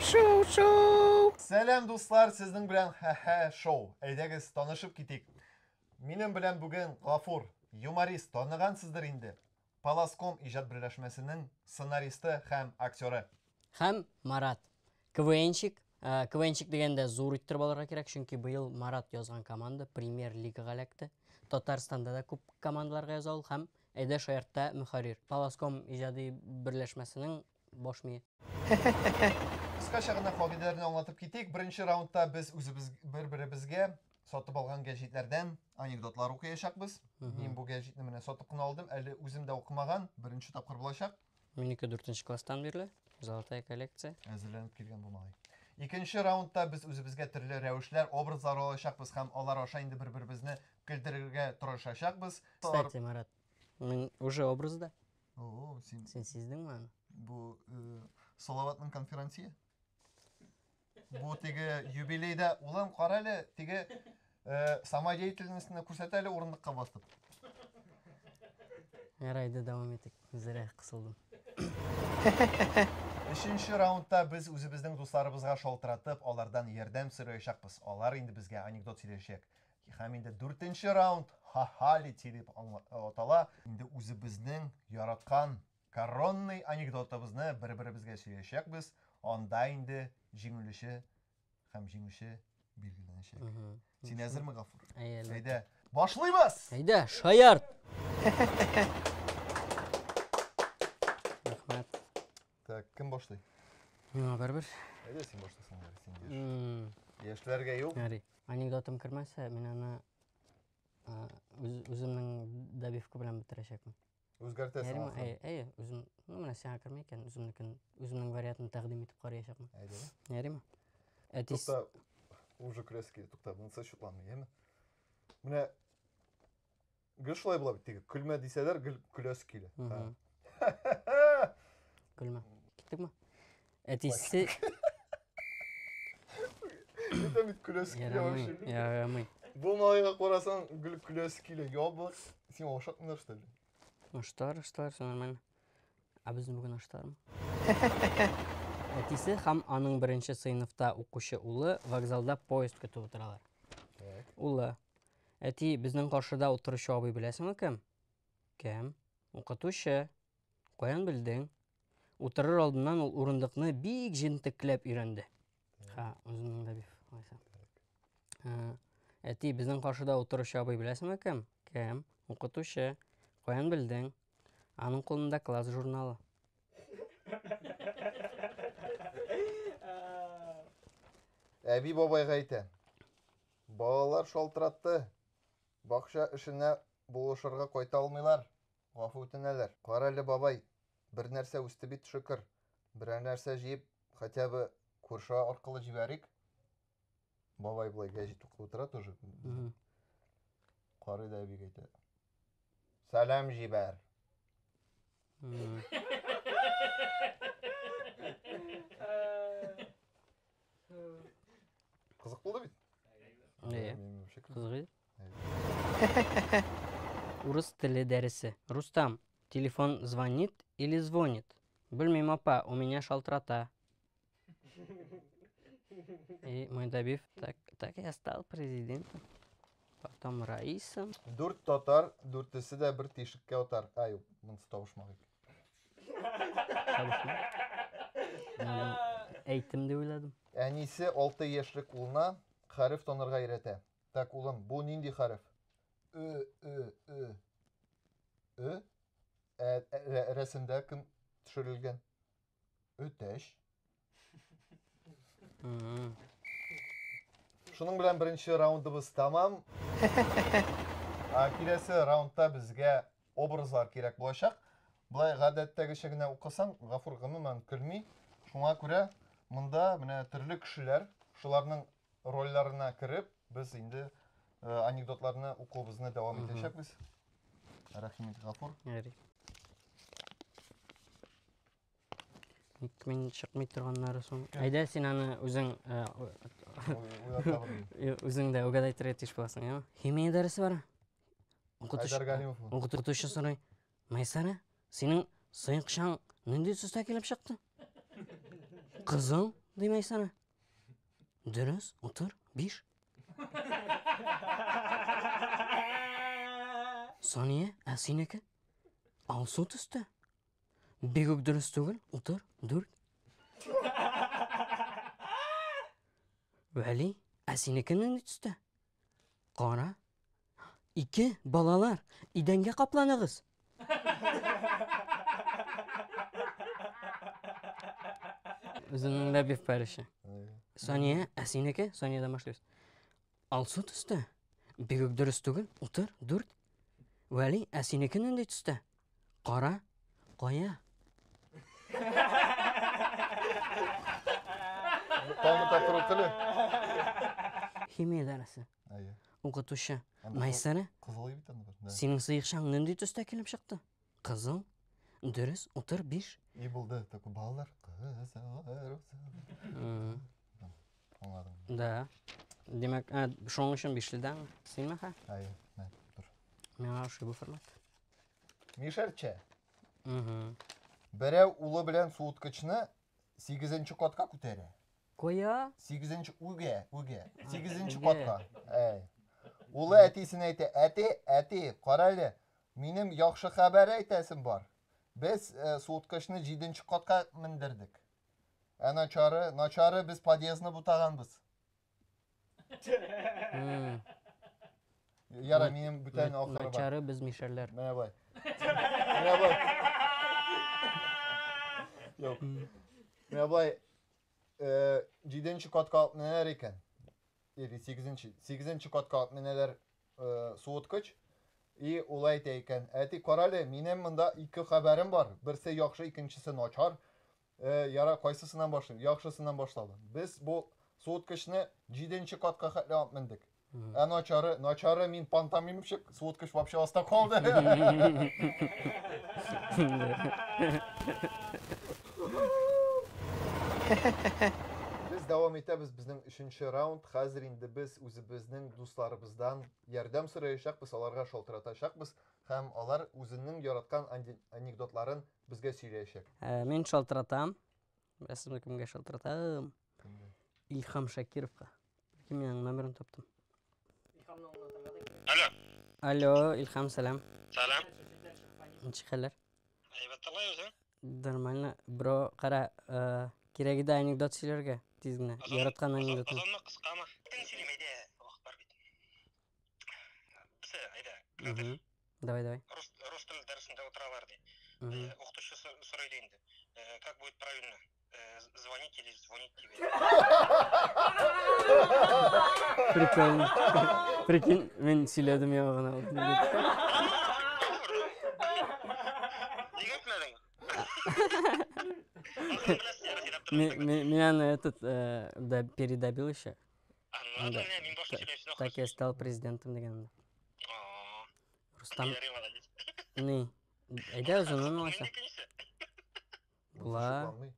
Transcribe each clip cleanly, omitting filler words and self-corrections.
Шоу, шоу! Сәлам, дуслар, сезнең белән Хәхә шоу. Әйдәгез, танышып китик. Минем белән бүген Гафур, юморист, таныгансыздыр инде. Паласком иҗат берләшмәсенең сценаристы һәм актеры. Һәм Марат. КВНщик. КВНщик дигәндә зур иттереп алырга кирәк, чөнки быел Марат язган команда премьер-лигага эләкте. Татарстанда да күп командаларга яза ул һәм Әйдә шаяртта мөхәррир. Паласком иҗади берләшмәсенең баш мие. Кыскача гына кагыйдәләрне аңлатып китик. Беренче раундта без үзебез бер-беребезгә сатып алган гәҗитләрдән анекдотлар укыячакбыз. Мин бу гәҗитне менә сатып кына алдым, әле үзем дә укымаган, беренче тапкыр булачак. Минеке дүртенче класстан бирле. Золотая коллекция. Әзерләнеп килгән бу малай. Икенче раундта без үзебезгә төрле рәвешләр, образлар алачакбыз һәм алар аша инде бер-беребезне көлдерергә тырышачакбыз. Кстати, Марат, мин уже образда. О, син Син сиздеңме аны? Бу Салаватның конферансье. Бу теге юбилейда, улым, кара әле, теге самодеятельностьны күрсәтә әле урындыкка басып. Ярай, әйдә дәвам итик. Зря кысылдым. Өченче раундта без үзебезнең дусларыбызга шалтыратып, алардан ярдәм сораячакбыз. Алар инде безгә анекдот сөйләячәк. Һәм инде дүртенче раунд ха-ха-лити дип атала. Инде үзебезнең яраткан коронный анекдотыбызны бер-беребезгә сөйләячәкбез. Анда инде җиңелүче һәм җиңүче билгеләнәчәк. Син әзерме, Гафур? Әйе, әлбәттә. Әйдә, башлыйбыз! Әйдә, шаярт! Рәхмәт. Так, кем башлый? Миңа барыбер. Әйдә, син башласаң, ярый, син яшь. Яшьләргә юк. Ярый. Анекдотым кермәсә, мин аны үземнең добивка белән бетерәчәкмен. Үзгәртәсең Ярыймы? ахырын. Әйе, әйе, үзем, ну, менә сиңа керми икән, үземнекен, үземнең вариантын тәкъдим итеп караячакмын. Әйдә. Ярыймы? Әтис. Тукта, уже көләсе килә, тукта, монысы шутланмый, яме? Менә гел шулай була бит, теге көлмә дисәләр, гел көләсе килә. Көлмә. Киттекме? Әтисе. Это бит көләсе килә вообще. Ярамый. Бу малайга карасаң, гел көләсе килә. Ябык. Син ашатмыйлар, что ли? Аштар, аштар, все нормально. Ә безне бүген аштармы? Әтисе һәм аның беренче сыйныфта укучы улы вокзалда поезд көтеп утыралар. Улы: Әти, безнең каршыда утыручы абый беләсеңме кем? Кем? Укытучы. Каян белдең? Утырыр алдыннан ул урындыкны бик җентекләп өйрәнде. Ха, үземнең дә биф. Алайса. Әти, безнең каршыда утыручы абый беләсеңме кем? Кем? Укытучы. Каян белдең? Аның кулында класс журналы. Әби бабайга әйтә. Балалар шалтыратты. Бакча эшенә булышырга кайта алмыйлар. Гафу үтенәләр. Кара әле, бабай, бер нәрсә үсте бит, шөкер. Берәр нәрсә җыеп, хотя бы күрше аркылы җибәрик. Бабай болай гәҗит укып утыра тоже. Карый да әбигә әйтә. Сәлам җибәр. Кызык булды бит? Әйе. Кызык иде. Урыс теле дәресе. Рустам, телефон звонит или звонит? Белмим, апа, у меня шалтырата. И мой добив, так, так я стал президентом, потом раисом. Дүрт татар, дүртесе дә бер тишеккә атар. Ай, монысы табышмак икән. Табышмак? Әйтем дип уйладым. Әнисе 6 яшьлек улына хәреф танырга өйрәтә. Так, улым, бу нинди хәреф? Ö, ö, ö. Ö? Ә, рәсемдә кем төшерелгән? Өтәч. Шуның белән беренче раундыбыз тәмам. Ә киләсе раундта безгә образлар кирәк булачак. Болай гадәттәгечә генә укысаң, Гафур гомумән көлми. Шуңа күрә монда менә төрле кешеләр, шуларның рольләренә кереп, без инде анекдотларны укуыбызны дәвам итәчәкбез. Рәхим ит, Гафур. Ярый. Ник мин чыкмый торганнары соң? Әйдә, син аны үзең үзең дә угадай әйтергә тиеш буласың, яме? Химия дәресе бар. Укытучы Айдар Галимов. Укытучы сорый. Майсара, синең сыекчаң нинди төстә килеп чыкты? Кызыл, ди Мәйсәрә. Дөрес, утыр, 5. Сания, ә синеке? Алсу төстә. Бик үк дөрес түгел, утыр, 4. Вәли, ә синеке нинди төстә? Кара. Ике, балалар, идәнгә капланыгыз. Үзеңнең ләбиф парише. Сания, ә синеке? Саниядән башлыйбыз. Алсу төстә. Бик үк дөрес түгел. Утыр, дүрт. Вәли, ә синеке нинди төстә? Кара. Кая? Тагын тапкыр укылы. Химия дәресе. Әйе. Укытучы. Майсара. Кызыл бит анда. Да. Синең сыекчаң нинди төстә килеп чыкты? Кызыл. Дөрес, утыр, биш. И булды. Такой балалар. Кызыл. Аңладым. Да. Димәк, ә, шуның өчен бишледән синме хә? Әйе, мә, тор. Миңа ошый бу формат. Мишәрчә. Берәү улы белән суыткычны сигезенче катка күтәрә. Кая? Сигезенче үгә, үгә. Сигезенче катка. Әй. Улы әтисенә әйтә, әти, әти, кара әле, минем яхшы хәбәр әйтәсем бар. Без э, суыткычны җиденче катка мендердек. Ә начары, начары без подъездны бутаганбыз. Яра, минем бүтән ахыры бар. Начары без мишәрләр. Менә болай. Менә болай. Юк. Менә болай. Э, җиденче катка алып менәләр икән. Или сигезенче. Сигезенче катка алып менәләр э, суыткыч. И ул әйтә икән, әти, карале, минем монда ике хәбәрем бар. Берсе яхшы, икенчесе начар. Э, яра, кайсысыннан башлыйм? Яхшысыннан башлалым. Без бу суыткычны җиденче катка хәтле алып мендек. Ә начары, начары мин пантомимщик, суыткыч вообще аста калды. Без дәвам итәбез безнең өченче раунд. Хәзер инде без үзебезнең дусларыбыздан ярдәм сораячакбыз, аларга шалтыратачакбыз һәм алар үзенең яраткан анекдотларын безгә сөйләячәк. Ә, мин шалтыратам. Беләсезме, кемгә шалтыратам? Кемгә? Илһам Шакировка. Прикинь, мин аның номерын таптым. Алло. Алло, Илһам, сәлам. Сәлам. Ничек хәлләр? Әйбәт тыңлай үзең. Нормально. Бро, кара, э, кирәге дә анекдот сөйләргә тиз генә. Яраткан анекдотың. Озынмы, кыскамы? Кем сөйлим, әйдә, вакыт бар бит. Берсе, әйдә, Мгм. Давай, давай. Рус, рус теле дәресендә утыралар ди. Мгм. Э, Укытучы сорый ди инде. Э, Как будет правильно? Э, Звонить или звонить тебе? Прикольно. Прикинь, мин сөйләдем яңа гына. Нигә әйтмәдең? Аны беләсез, яра, сөйләп Ми- торасың. ми- Меня на этот э, да, передобил еще. Аны Да. менә мин башта сөйләп син Так я стал президентом дигән. Рустам, Ярый, молодец. ни? Әйдә озынын алайса. Мин икенчесе. Була. Шукланмый.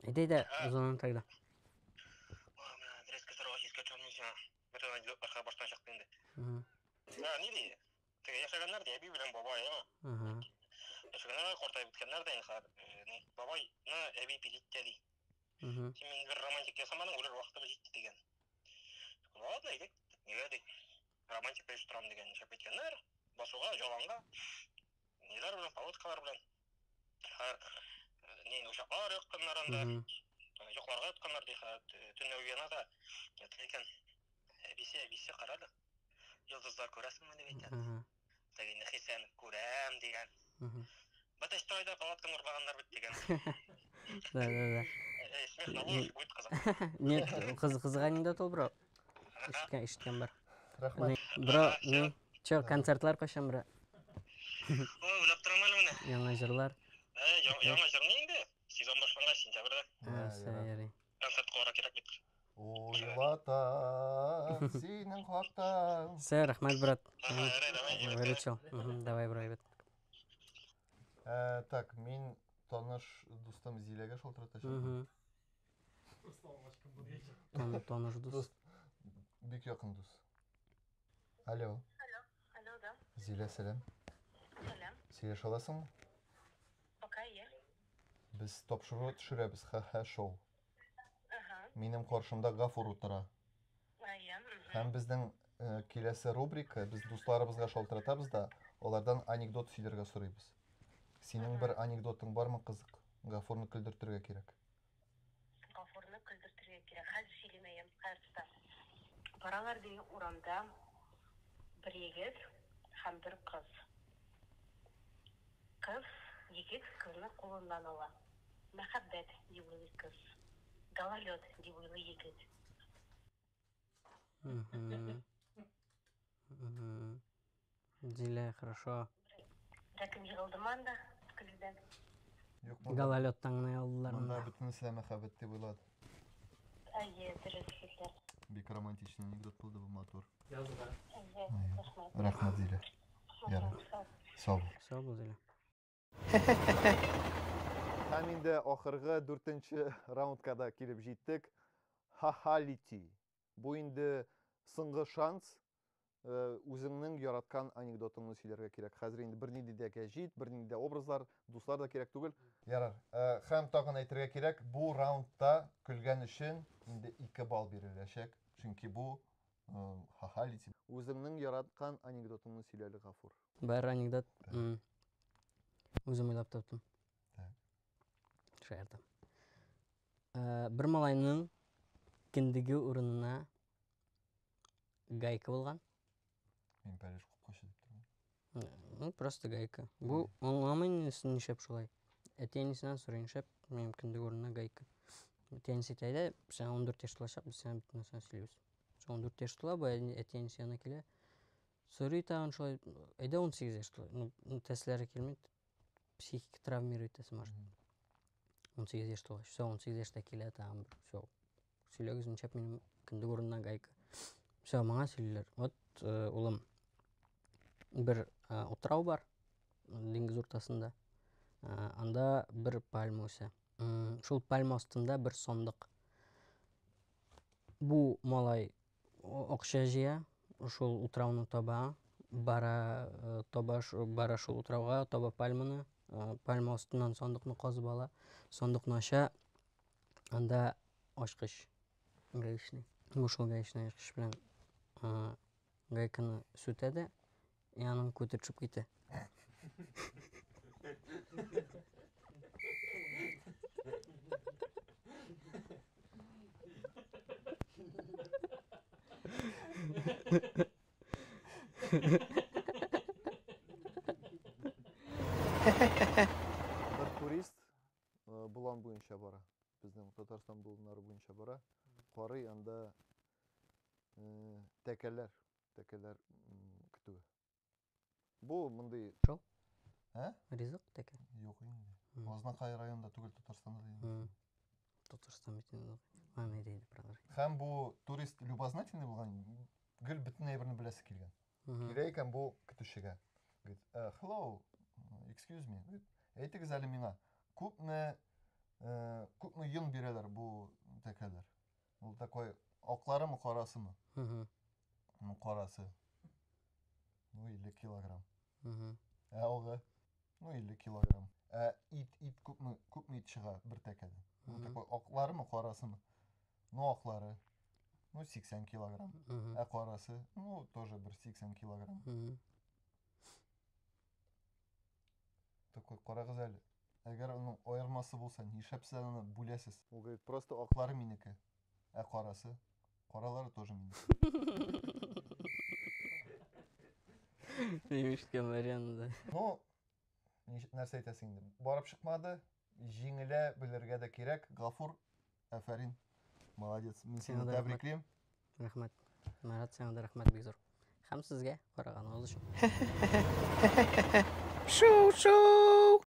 Әйдә, әйдә, озынын тогда. Ой, менә резко сорауга искә төшердең син. Бөтен анекдотлар баштан чыкты инде. Мгм. Ә, ни ди? Теге яшәгәннәр ди, әби белән бабай, әме? Ага. Яшәгәннәр картаеп беткәннәр дә инде хәзер. Э, ни, Бабайны әби пилит тә ди. Мгм. Син мине бер романтик ясамадың, үлер вакытыбыз җитте дигән. Ладно, әйдәк. Нигә ди? Романтика оештырам дигән. Чыгып киткәннәр. Басуга, яланга. Ниләр белән, палаткалар белән. Хәзер э, ни, учаклар якканнар анда. Мгм. Йокларга ятканнар ди, хәзер төнлә уяна да ята икән. Әбисе, әбисе, кара да. Йолдызлар күрәсеңме дип әйтә. Ага. Теге инде хисләнеп күрәм дигән. Мгм. Бәтәч стройда палатканы урлаганнар бит дигән. Да, да, да. Э, Смех на ложь будет кызык. Нет, кыз кызык анекдот ул, бро. Ишеткән, ишеткән бар. Рәхмәт. Ни, Бро, ни? Чё, концертлар кайчан, бро? Ой, уйлап торам әле менә. Яңа җырлар. Э, яңа җыр ни инде? Сезон башлангач, сентябрьдә А, Ә, всё, ярар. ярый. концерт кылырга кирәк бит. Уйлатам синең хакта. Всё, рәхмәт, брат. Ага, ярый, давай, әйбәт. Выручил. Мгм, Давай, бро, әйбәт. Ә, так, мин таныш дустым Зиләгә шалтыратачакмын. Мгм. Таныш дус. Дус, бик якын дус. Алло. Алло, да. Зилә, сәлам. Сәлам. Сөйләшә аласыңмы? Пока я. Без тапшыру төшерәбез, ха-ха шоу. Минем каршымда Гафур утыра. Һәм безнең э, киләсе рубрика, без дусларыбызга шалтыратабыз да, алардан анекдот сөйләргә сорыйбыз. Синең бер анекдотың бармы кызык? Гафурны көлдертергә кирәк. Гафурны көлдертергә кирәк. Хәзер сөйләмәем, хәзер тотам. Баралар ди урамда бер егет һәм бер кыз. Кыз, егет кызны кулыннан ала. Мәхәббәт, дип уйлый кыз. Гололед, дип уйлый егет. Мгм. Мгм. Зилә, хорошо. Ләкин егылдымы анда көлүдән? Юк, монда, Гололедтан гына алдылар монда монда. бөтенесе дә мәхәббәт дип уйлады. Әйе, дөрес егетләр. Бик романтичный анекдот булды бу, матур. Язга. Әйе, рәхмәт. Рәхмәт, Зилә. Ярар. Сау. Сау бул. Сау бул, Зилә. Һәм инде ахыргы дүртенче раундка да килеп җиттек. Ха-ха-лити. Бу инде соңгы шанс. Э, үзеңнең яраткан анекдотыңны сөйләргә кирәк. Хәзер инде бернинди дә гәҗит, бернинди дә образлар, дуслар да кирәк түгел. Ярар. Э, һәм тагын әйтергә кирәк, бу раундта көлгән өчен инде 2 балл биреләчәк. Чөнки бу э, ха-ха-лити. Үзеңнең яраткан анекдотыңны сөйлә әле, Гафур. Бер анекдот. Үзем уйлап таптым. Так. Шаяртам. Э, бер малайның кендеге урынына гайка булган. Мин Париж купкачы дип торам. Ну, просто гайка. Бу аңламый нишләп шулай. Әти-әнисеннән сорый, нишләп минем кендек урынына гайка. Әти-әнисе әйтә, әйдә, сиңа 14 яшь тулачак, без сиңа бөтен нәрсәне сөйлибез. Шул 14 яшь тула, бу әти-әнисе янына килә. Сорый тагын шулай, әйдә 18 яшь тула. Ну, тәсләре килми, психика травмирует итәсе, может. 18 яшь тулгач, все, 18 яшьтә килә тагын бер, все. Сөйләгез, нишләп минем кендек урынына гайка. Все, моңа сөйлиләр. Вот, э, улым, бер э, утрау бар, диңгез уртасында. Э, анда бер пальма үсә. Шул пальма астында бер сандык. Бу малай акча җыя, шул утрауны таба, бара, э, таба, бара шул утрауга, таба пальманы, э, пальма астыннан сандыкны казып ала, сандыкны ача, анда ачкыч гаечный. Бу шул гаечный ачкыч белән э, гайканы сүтә дә, и аның күте төшеп китә. Бер турист э, болан буенча бара. Безнең Татарстан болыннары буенча бара. Карый анда э, тәкәләр, тәкәләр көтүе. Бу мондый Шул? Ә? Ризык тәкә. Юк инде. Азнакай районында түгел, Татарстанда да инде. Татарстан бит инде. Ладно, әйдә, әйдә, продолжай. Һәм бу турист любознательный булган, гел бөтен әйберне беләсе килгән. Килә икән бу көтүчегә. Говорит, «Э, hello, excuse me. Говорит, әйтегез әле миңа, күпме э, күпме йон бирәләр бу тәкәләр? Ул такой, акларымы, карасымы? Ну, карасы. Ну, 50 килограмм. Ә агы? Ну, 50 килограмм. Ә ит, ит күпме, күпме ит чыга бер тәкәдән? Ну, такой акларымы, карасымы? Ну, аклары. Ну, 80 килограмм. Ә карасы? Ну, тоже бер 80 килограмм. Такой, карагыз әле. Әгәр аның аермасы булса, нишләп сез аны бүләсез? Ул говорит, просто аклары минеке. Ә карасы? Каралары тоже минеке. Мин ишеткән вариант, да. Ну, нәрсә әйтәсең инде? Барып чыкмады, җиңелә белергә дә кирәк. Гафур, афәрин. Молодец. Мин сине тәбриклим. Рәхмәт. Марат, сиңа да рәхмәт бик зур. Һәм сезгә караганыгыз өчен. Шоу-шоу!